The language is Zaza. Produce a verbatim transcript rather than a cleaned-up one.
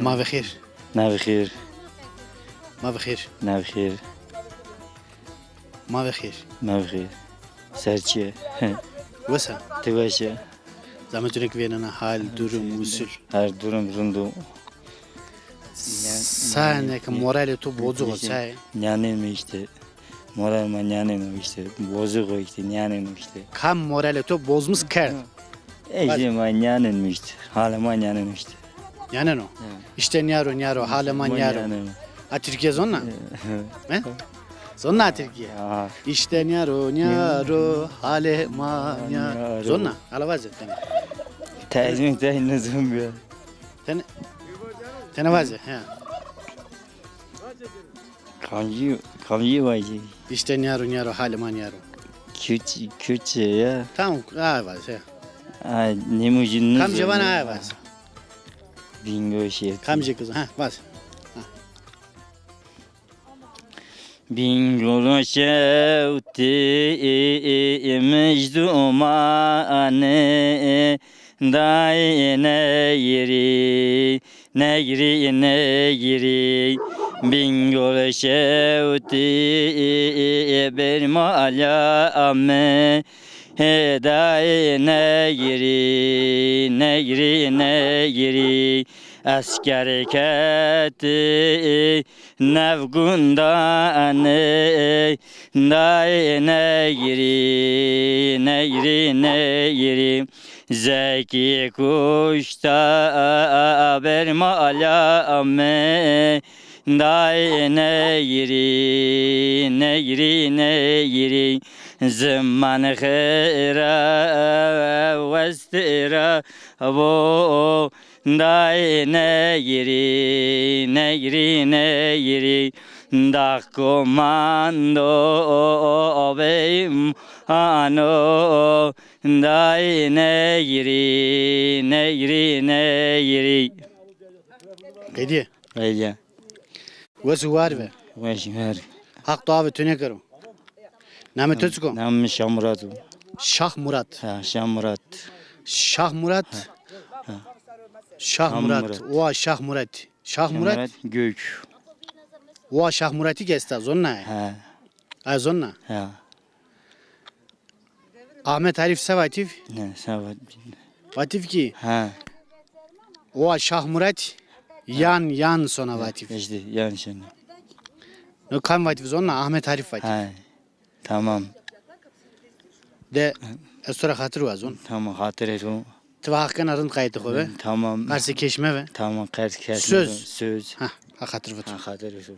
Ma ve xêr. Na ve xêr. Ma ve xêr. Na ve xêr. Ma ve xêr. Na ve xêr. Ser çi ye? Wes a? Ti weş e? Zahmet, tu nêk vênena hal, durum, usul. Her durum rind o. Sa ne ke moralê to bozuk o, çay? Nîyanên mi îşte. Moral ma nîyanên o îşte. Bozuk o îşte, nîyanên o îşte. Kam moralê to bozmîş kerd? E, îşte ma nîyanên mi îşte. Halê ma nîyanên o îşte. Nîyanên o? Îşte nîyaro, nîyaro, halê ma nîyaro. A tirkîye zonna? He? Zonna tirkîye? Îşte nîyaro, nîyaro, halê ma nîyaro. Zonna? Ala vaze tenê. Tezmin tey nizon bîya. Tenê, tenê vaze, he. Kamcî, kamcî vajî? Îşte nîyaro, nîyaro, halê ma nîyaro. Kürtçe, Kürtçe ya. Tamam, ay vaze. Ay, nêmojî nizon. Kamcî vana ay vaze. Bingol şewtî. Kamcî kız, ha, vaze. Ha. Bingol şewtî mijdumanê, dayê neyrî, neyrî, neyrî. Bingol şewtî bermala mi, dayê neyrî, neyrî, neyrî. Esker keti nev gundanê, dayê neyrî, neyrî, neyrî. Zekî kuşta bermala mi, dayê neyrî, neyrî, neyrî. Ziman xira westira bo, dayê neyrî, neyrî, neyrî. Dax komando beyman o, dayê neyrî, neyrî, neyrî. Qedîye. Qedîye. Wes û war be. Weş ver. Haq dua ve tu nêkero. Namê to çik o? Namê mi Şah Murat o. Şah Murat. Ha, Şah Murat. Şah Murat. Ha, ha. Şah Murat. Owa Şah Murat. Şah Murat. Şah Murat Gök. Owa Şah Muratî ke esta, zonna? Ha. Ay zonna? Ha. Ahmet Arif se vatîv? Ne, se vatîv. Vatîv kî? Ha. Owa Şah Murat yan, yan sona vatîv. Îşte yan sona. No kam vatîv zonna? Ahmet Arif vatîv. Ha. Tamam. De ez to ra xatir wazon. Tamam, xatirê to. Ti va Haq kena rind qayîtê xo be. Tamam. Qersê keş meve. Tamam, qers keş meve. Söz. Söz. Ha, ha xatir vat. Ha, xatirê to.